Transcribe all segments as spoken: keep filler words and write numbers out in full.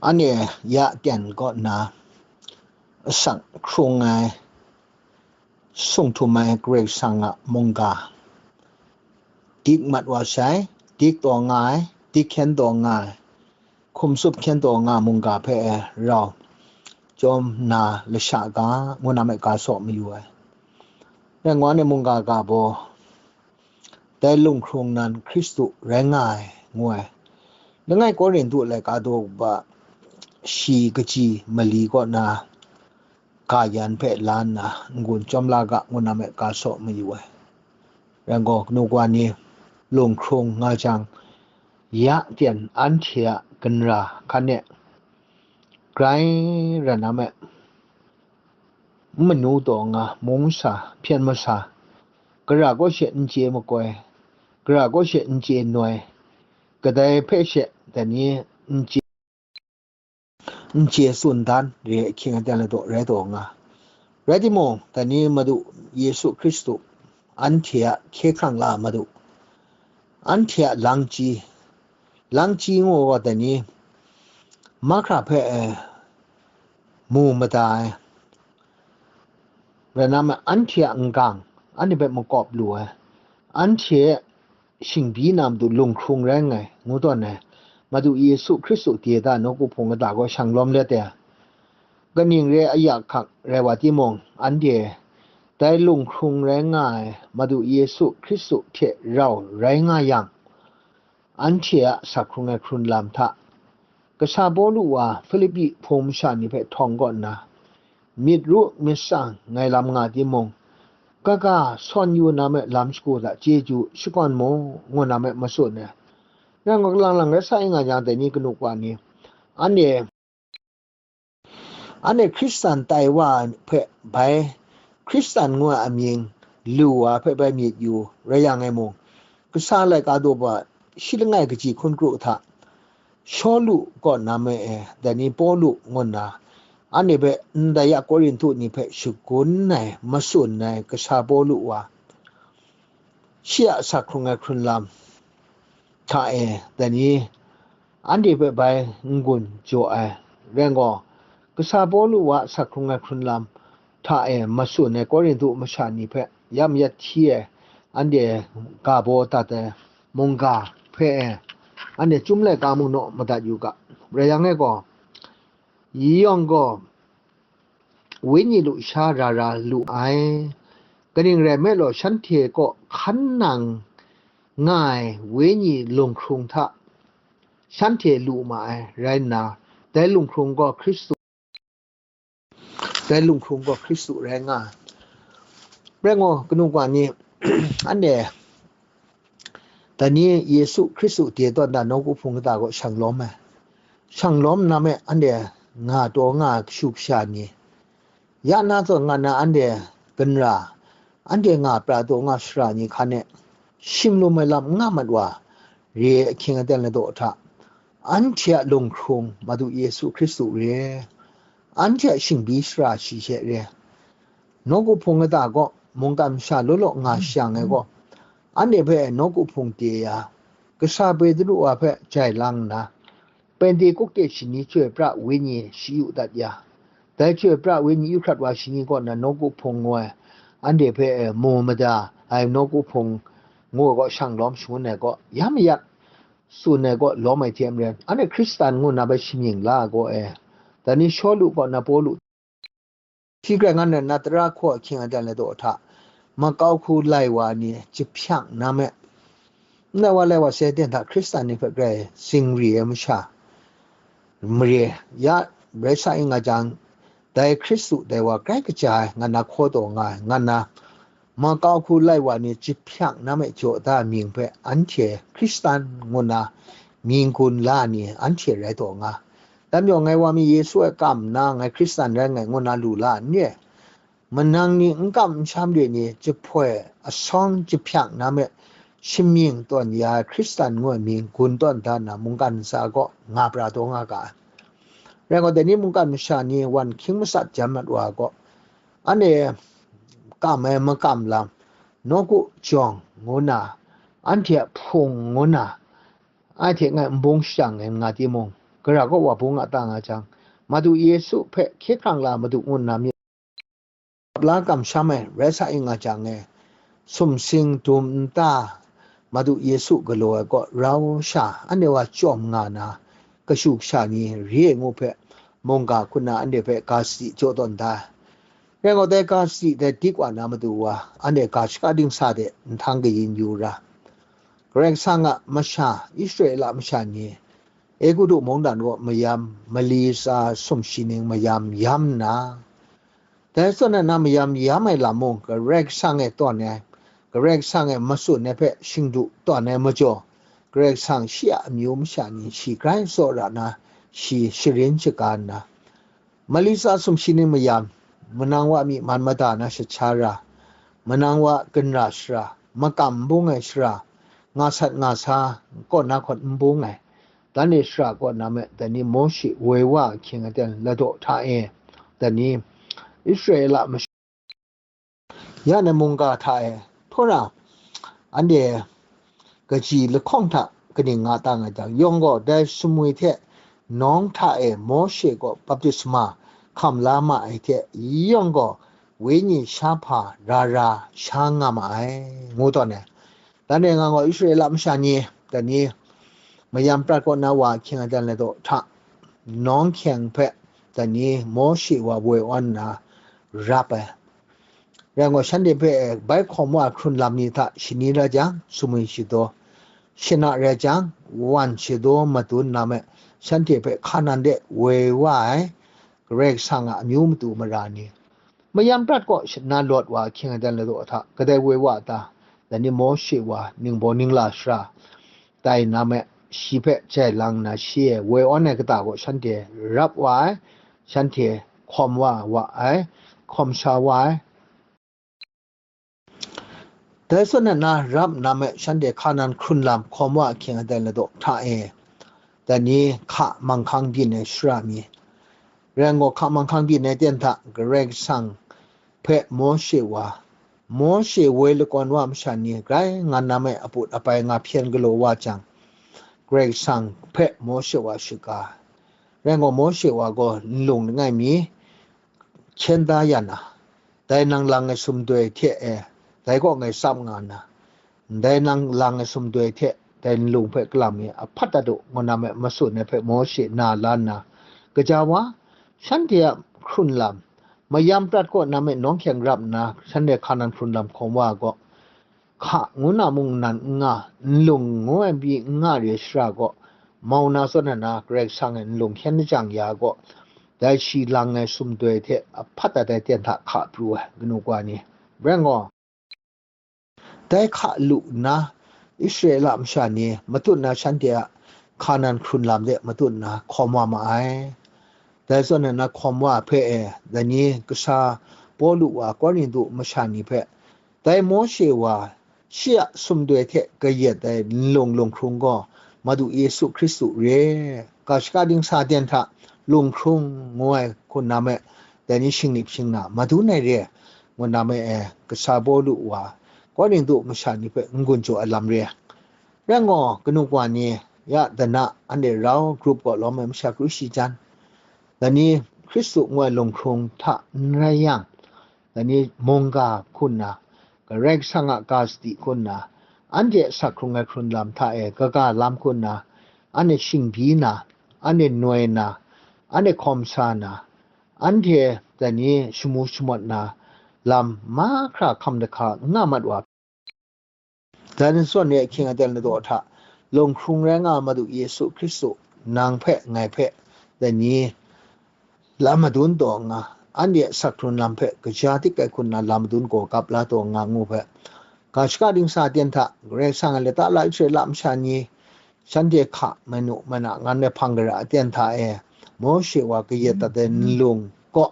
Anhte ya ten kaw nna asak hkrung ai, sung htum ai Karai Kasang a mungga dik mat wa sai, dik taw nga ai, dik hkyen taw nga ai, hkum tsup hkyen taw nga mungga hpe e rau, chyawm nna lasha ga, ngu na me ga saw mayu ai. Rai ngu anhte mungga ga baw, dai lunghkrung nan Hkristu rai nga ai, ngu ai. Langai Korintu laika daw ba shi kaji mali kaw na ga yan hpe la nna n-gun chyawm la ga, ngu na me ga saw mayu ai. Rai gaw, kanu kawa ni, lunghkrung nga jang, ya ten anhte a ginra hkan e grai rai na me, n manu taw nga, mung masa, hpyen masa, gara kaw she n chye makoi, gara kaw she n chye noi, kadai hpe she dai ni n chye, n chye tsun dan re ahkying aten ladaw rai taw nga. Rai timung, dai ni Madu Yesu Hkristu anhte a hkye hkrang la Madu, anhte a langchyi, langchyi ngu gaw dai ni mahkra hpe e mu mada ai, rai na ma, anhte a n-gang, anhte hpe makawp lu ai, anhte shingbi na matu lunghkrung rai nngai, ngu tawn ai. Madu Yesu Hkristu de da nawku hpung kata gaw shang lawm let ai. Kaning re a yak hkak rai wa timung, anhte dai lunghkrung rai nga ai Madu Yesu Hkristu hte rau rai nga yang, anhte a sa hkrung ai hkrun lam hta, kasa Pawlu wa Hpilipi hpung masha ni hpe htawng kaw nna, myit ru myit tsang ngai lam nga timung, kaga sawn yu na me lam shagu hta chyeju shakawn mu, ngu na me matsun ai. Rai ngu, kalang lang rai sa i nga yang, dai ni kanu kawa ni, anhte, anhte Hkristan tai wa hpe bai, Hkristan ngu ai amying lu wa hpe bai myit yu rai yang e mung, kasa laika daw ba shi langai kaji hkun kru hta, Shawlu kaw na me e, dai ni Pawlu ngu nna, anhte hpe ndai ya Korintu ni hpe shagun ai, matsun ai kasa Pawlu wa, shi a sa hkrung ai hkrun lam hta e, dai ni anhte hpe bai n-gun jaw ai. Rai gaw, kasa Pawlu wa sa hkrung ai hkrun lam hta e matsun ai Korintu masha ni hpe ya mayat hti ai, anhte ga baw dat ai mungga hpe e, anhte chyum laika mung naw madat yu ga. Rai yang e gaw, yi yawng gaw, wenyi lusha ra ra lu ai. Kaning rai nme law, shanhte kaw hkan nang nga ai wenyi lunghkrung hta shanhte lu ma ai rai nna, dai lunghkrung gaw Hkristu, dai lunghkrung gaw Hkristu rai nga ai. Rai ngu, kanu kawa ni, anhte dai ni Yesu Hkristu de tawn da nawku hpung kata gaw shang lawm ai. Shang lawm na me, anhte nga taw nga ai kashu kasha ni, ya na tawn nga na anhte ginra, anhte nga pra taw nga sara ni hkan e, shim lum ai lam n nga mat wa, re ahkying aten ladaw hta, anhte a lunghkrung Madu Yesu Hkristu re, anhte a shingbi sara shi she re, nawku hpung kata gaw mungkan masha law law nga shang ai gaw, anhte hpe nawku hpung de ya, kasa Petru wa hpe jai lang nna, Pentekote shani chyoi pra wenyi shayu dat ya, dai chyoi pra wenyi yu hkrat wa shani kaw na nawku hpung ngu ai, anhte hpe, eh, mu mada ai nawku hpung ngu ai gaw shang lawm shangun ai gaw, ya mayat tsun ai gaw lawm ai hte maren, anhte Hkristan ngu na bai shamying la ai gaw, eh, dai ni Shawlu kaw na Pawlu, shi grai ngan na tara hkaw ahkying aten ladaw hta, makau hku lai wa ni jahpyak na me, n lai wa lai wa sai ten hta Hkristan ni hpe grai zingri ai masha mare ya rai sa i nga jang, dai Hkristu dai wa grai kaja ai nga na hkaw taw nga ai, nga na, makau hku lai wa ni jahpyak na me jaw da ai mying hpe anhte Hkristan ngu na mying gun la ai ni anhte rai taw nga. Dai majaw ngai wa mi Yesu e kam nna ngai Hkristan rai nngai ngu na lu la ai n re? Manang ni n kam n sham re ni jahpoi asawng jahpyak na me shamying tawn ya ai Hkristan ngu ai mying gun tawn da na mungkan ntsa gaw nga pra taw nga ga ai. Rai gaw, dai ni mungkan masha ni wan hkying matsat jan mat wa gaw, anhte kam ai makam lam, nawku jawng ngu na, anhte a hpung ngu na, ai hte ngai nbung shajang ai nga timung, gara kaw wa bung a ta nga jang, Madu Yesu hpe hkye hkrang la Madu ngu nna myit la kamsham ai rai sa i nga jang e, sumsing dum nta Madu Yesu galaw ai kaw rau sha anhte wa chyawm nga na, kashu kasha ni re ai ngu hpe, mungga hku na anhte hpe ga sadi jaw tawn da ai. Rai gaw, dai ga sadi dai dik wa na matu wa, anhte ga shaka dingsa de nhtang kayin yu ra. Karai Kasang a masha, Israela masha ni, Egutu mungdan kaw mayam, mali tsa sumshi ning mayam yam nna, dai zawn na mayam yam ai lam mung, Karai Kasang e tawn ai, Karai Kasang e matsun ai hpe shingdu tawn ai majaw, Karai Kasang shi a amyu masha ni shi grai tsawra na, shi sharin shaga nna, mali tsa sumshi ning mayam, manang wa myi man mada na shacha ra, manang wa ginra shara, makam n bung ai shara, nga sat nga sa, kaw na hkawt n bung ai, dan e shara kaw na me, dai ni Mawshe woi wa ahkying aten ladaw hta e, dai ni Israela masha ya na mungga hta e, htaw na, anhte kaji lahkawng hta kaning nga ta nga jang, yawng gaw dai sumwi hte nawng hta e Mawshe gaw baptisma hkam la ma ai hte, yawng gaw wenyi sha hpa ra ra sha nga ma ai, ngu tawn ai. Dan e nga gaw Israela masha ni, dai ni mayam prat kaw na wa ahkying aten ladaw hta, nawng hkyeng hpe dai ni Mawshe wa woi awn nna rap ai. Rai gaw, shanhte hpe bai hkawm wa hkrun lam ni hta shani rai jang, sumwi shadaw, shana rai jang, wan shadaw madun na me, shanhte hpe Hkanan de woi wa ai Karai Kasang a amyu matu mara ni, mayam prat kaw shana lawt wa ahkying aten ladaw hta, kadai woi wa ta, dai ni Mawshe wa ningbaw ningla shara tai na me, shi hpe jai lang nna shi e woi awn ai kata gaw shanhte rap wa ai, shanhte hkawm wa wa ai, hkawm sha wa ai. Dai zawn na rap nna me, shanhte Hkanan hkrun lam hkawm wa ahkying aten ladaw hta e, dai ni hka manghkang byin ai shara mi, rai gaw, hka manghkang byin ai ten hta Karai Kasang hpe Mawshe wa, Mawshe woi lakawn wa masha ni grai ngan na me, aput apai nga hpyen galaw wa jang, Karai Kasang hpe Mawshe wa shaga. Rai gaw, Mawshe wa gaw nlung langai mi hkyen da ya na, dai nang lang ai sumdoi hte e, dai kaw ngai tsap nga na, ndai nang lang ai sumdoi hte dai nlung hpe kalam mi ahpat dat u, ngu na me, matsun ai hpe Mawshe na la nna, gaja wa, shanhte a hkrun lam, mayam prat kaw na me nawng hkyeng rap nna, shanhte Hkanan hkrun lam hkawm wa gaw, hka ngu na mung nan n nga, nlung ngu ai pyi n nga re ai shara gaw, mau na zawn na, Karai Kasang e nlung hkyen jang ya gaw, dai shi lang ai sumdoi hte ahpat dat ai ten hta hka pru ai, kanu kwa ni. Rai gaw, dai hka lu nna, Israela masha ni matut na shanhte a Hkanan hkrun lam de matut nna hkawm wa ma ai. Dai zawn na hkawm wa hpe e, dai ni kasa Pawlu wa Korintu masha ni hpe, dai Mawshe wa shi a sumdoi hte kayat ai nlung lunghkrung gaw Madu Yesu Hkristu re, ga shaka dingsa ten hta lunghkrung ngu ai hku na me, dai ni shingnip shingna madun ai re, ngu na me e, kasa Pawlu wa Korintu masha ni hpe n-gun jaw ai lam re. Rai gaw, kanu kwa ni, ya dana anhte rau grup kaw lawm ai masha kru shi jan, dai ni Hkristu ngu ai lunghkrung hta n rai yang, dai ni mungga hku nna, Karai Kasang a ga sadi hku nna, anhte asak hkrung ai hkrun lam hta e kaga lam hku nna, anhte shingbyi na, anhte noi na, anhte hkawm sa na, anhte dai ni shamu shamawt na lam mahkra hkam dahka n nga mat wa. Dai ni zawn e ahkying aten ladaw hta, lunghkrung rai nga Madu Yesu Hkristu, nang hpe, ngai hpe, dai ni lam madun taw nga, anhte a sak hkrun lam hpe kaja dik ai hku nna lam madun gaw gap la taw nga ngu hpe, ga shaka dingsa ten hta Karai Kasang a lata la Israela masha ni, shanhte hka manu mana ngan ai hpang gara aten hta e, Mawshe wa kayat dat ai nlung kaw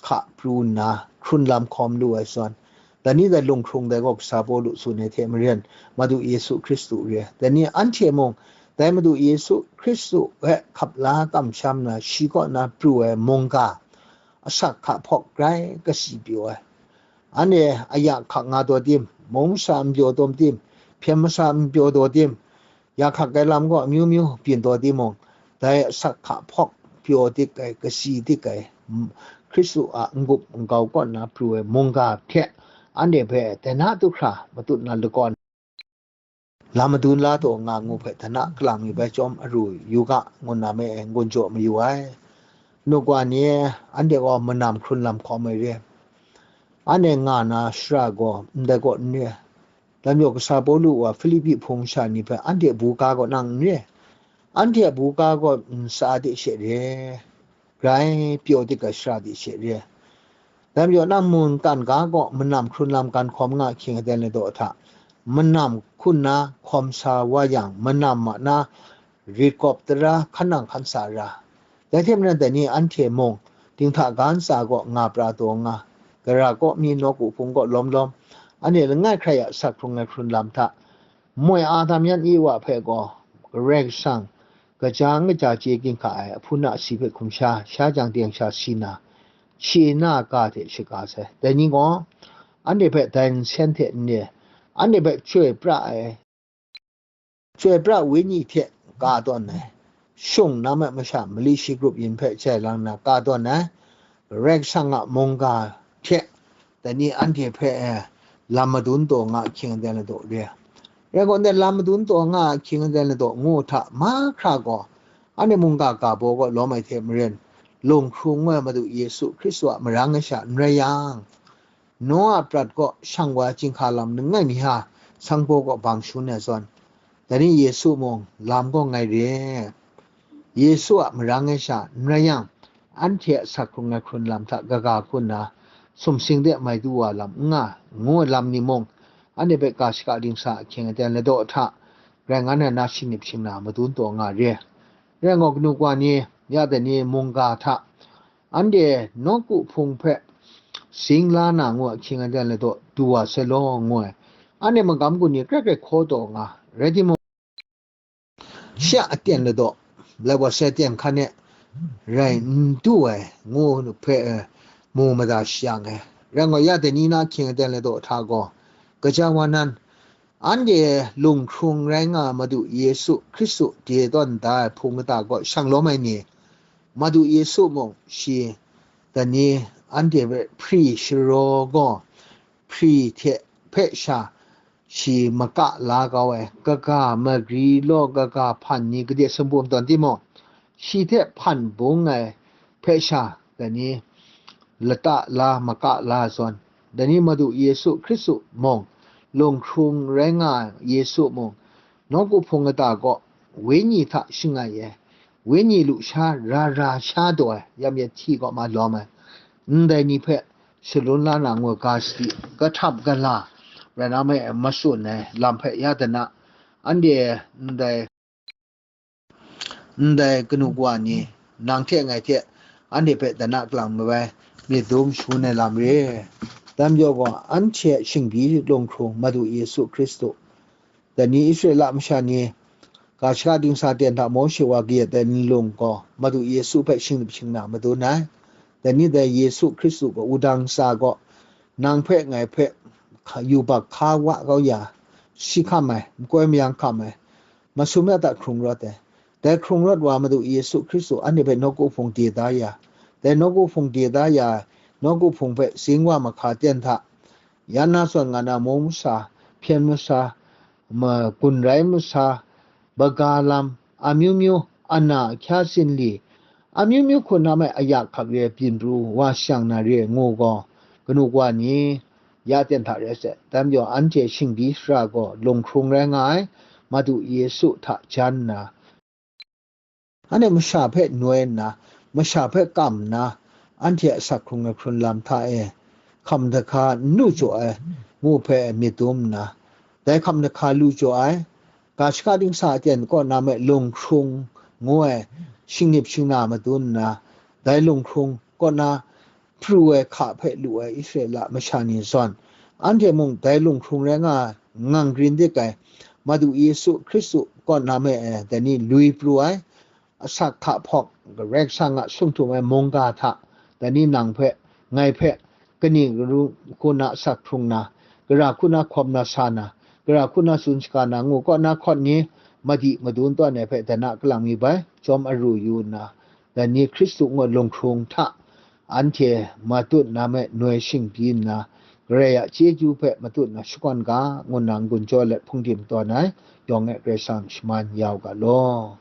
hka pru nna hkrun lam hkawm lu ai zawn, dai ni dai lunghkrung dai gaw kasa Pawlu tsun ai hte maren, Madu Yesu Hkristu re ai. Dai ni anhte mung, dai Madu Yesu Hkristu hpe hkap la kamsham na, shi kaw na pru ai mungga, asak hka hpawk grai kasi pyaw ai. Anhte a ya hkak nga taw tim, mung masa n pyaw taw tim, hpyen masa n pyaw taw tim, ya hkak ai lam gaw amyu myu byin taw timung, dai asak hka hpawk pyaw dik ai, kasi dik ai, m-, Hkristu a n-gup n-gau kaw nna pru ai mungga hte anhte hpe dai na du hkra matut na lakawn, lam madun la taw nga ngu hpe dai na kalang mi bai chyawm aru yu ga, ngu nna me e n-gun jaw mayu ai. Nuk wa ni e, anhte gaw manam hkrun lam hkawm ai re. Anhte nga na shara gaw ndai kaw n re. Dai majaw, kasa Pawlu wa Hpilipi hpung sha ni hpe anhte a buga kaw nang n re. Anhte a buga kaw ntsa de she re. Grai pyaw dik ai shara de she re. Dai majaw, nang mungkan ga kaw manam hkrun lam gan hkawm nga ahkying aten ladaw hta, manam hkun na hkawm sa wa yang, manam ma na rit kawp tara hkan nang hkan sa ra. Dai hte maren dai ni anhte mung dinghta ga ntsa kaw nga pra taw nga, gara kaw mi, nawku hpung kaw lawm lawm, anhte langai hkrai a asak hkrung ai hkrun lam hta, moi Adam yan Ewa hpe gaw Karai Kasang kaja n kaja chye ginhka ai ahpun a si hpe hkum sha, sha jang teng sha si na, chye na ga hte shaga sai. Dai ni gaw anhte hpe dai nsen hte n re, anhte hpe chyoi pra ai, chyoi pra wenyi hte ka tawn ai, shung na me masha mali shi grup yin hpe jai lang na ka tawn ai, Karai Kasang a mungga hte dai ni anhte hpe e lam madun taw nga ahkying aten ladaw re. Rai gaw, ndai lam madun taw nga ahkying aten ladaw ngu hta mahkra gaw, anhte mungga ga baw kaw lawm ai hte maren, lunghkrung ngu ai Madu Yesu Hkristu a marang ai sha n rai yang, Noa prat kaw shang wa ai chyinghka lam langai mi ha, sanghpaw kaw bang shangun ai zawn, dai ni Yesu mung lam gaw ngai re. Yesu a marang ai sha n rai yang, anhte a asak hkrung ai hkrun lam hta kaga hku nna, sumsing de mai du wa lam n nga, ngu ai lam ni mung, anhte hpe ga shaka dingsa ahkying aten ladaw hta, rai nga na na shingnip shingna madun taw nga re. Rai gaw, kanu kawa ni, ya dai ni mungga hta, anhte nawku hpung hpe sing la na ngu ahkying aten ladaw du wa sai law, ngu ai. Anhte magam gun ni grai grai hkaw taw nga, rai timung, shi a aten ladaw, lai wa sai aten hkan e rai n du ai, ngu hpe, eh, mu mada shayang ai. Rai ngai, ya dai ni na ahkying aten ladaw hta gaw, kaja wa nan, anhte lunghkrung rai nga ai Madu Yesu Hkristu de tawn da ai hpung kata kaw shang lawm ai ni, Madu Yesu mung shi, dai ni anhte hpe hpri sharaw gaw, hpri hte hpe sha shi maka la kau ai, kaga magri law kaga hpan ni gade sumpu n tawn timung, shi hte hpan bung ai hpe sha, dai ni lata la, maka la ai zawn, dai ni Madu Yesu Hkristu mung, lunghkrung rai nga ai Yesu mung, nawku hpung kata kaw wenyi hta shangai ai, wenyi lusha ra ra sha daw ai, yam yet hti kaw ma lawm ai, ndai ni hpe shalun la na ngu ga sadi, kahtap gala rai na me, matsun ai lam hpe ya dana, anhte ndai, ndai kanu kawa ni, nang hte ngai hte anhte hpe dana kalang mabai myit dum shangun ai lam re. Dai majaw gaw, anhte a shingbyi lunghkrung Madu Yesu Hkristu, dai ni Israela masha ni ga shaka dingsa ten hta Mawshe wa kayat ai nlung gaw Madu Yesu hpe shingnip shingna madun ai. Dai ni dai Yesu Hkristu gaw wudang ntsa gaw, nang hpe ngai hpe hka-, yubak hka wa kau ya, shi hkam ai, makoi mayang hkam ai, masum ya ta hkrung rawt ai. Dai hkrung rawt wa Madu Yesu Hkristu anhte hpe nawku hpung de da ya, dai nawku hpung de da ya, nawku hpung hpe sing wa mahka ten hta, yan na zawn nga na mung masa, hpyen masa, ma-, gun rai masa, baga lam, amyu myu, ana ahkya sinli, amyu myu hku na me ayak hkak re byin pru wa shang na re ngu gaw, kanu kawa ni, ya ten hta rai sai. Dai majaw, anhte shingbyi sara gaw lunghkrung rai nga ai, Madu Yesu hta jan nna, anhte masha hpe noi nna, masha hpe kam nna, anhte a asak hkrung ai hkrun lam hta e hkam dahka n lu jaw ai ngu hpe myit dum nna, dai hkam dahka lu jaw ai, ga shaka dingsa aten kaw na me lunghkrung ngu ai shingnip shingna madun nna, dai lunghkrung kaw na pru ai hka hpe lu ai Israela masha ni zawn, anhte mung dai lunghkrung rai nga ai, ngang grin dik ai, Madu Yesu Hkristu kaw na me ai, dai ni lui pru ai, asak hka hpawk, Karai Kasang a sung htum ai mungga hta, dai ni nang hpe, ngai hpe, kaning karu hku na asak hkrung na, gara hku na hkawm na sa na, gara hku na tsun shaga na ngu kaw na hkawt ni, madi madun tawn ai hpe dan a kalang mi bai, chyawm aru yu nna, dan ni Hkristu ngu ai lunghkrung hta anhte matut na me noi shing pyi nna, Karai a chyeju hpe matut na shakawn ga, ngu nna n-gun jaw let hpungdim tawn ai, yawng e Karai Kasang shaman ya u ga law.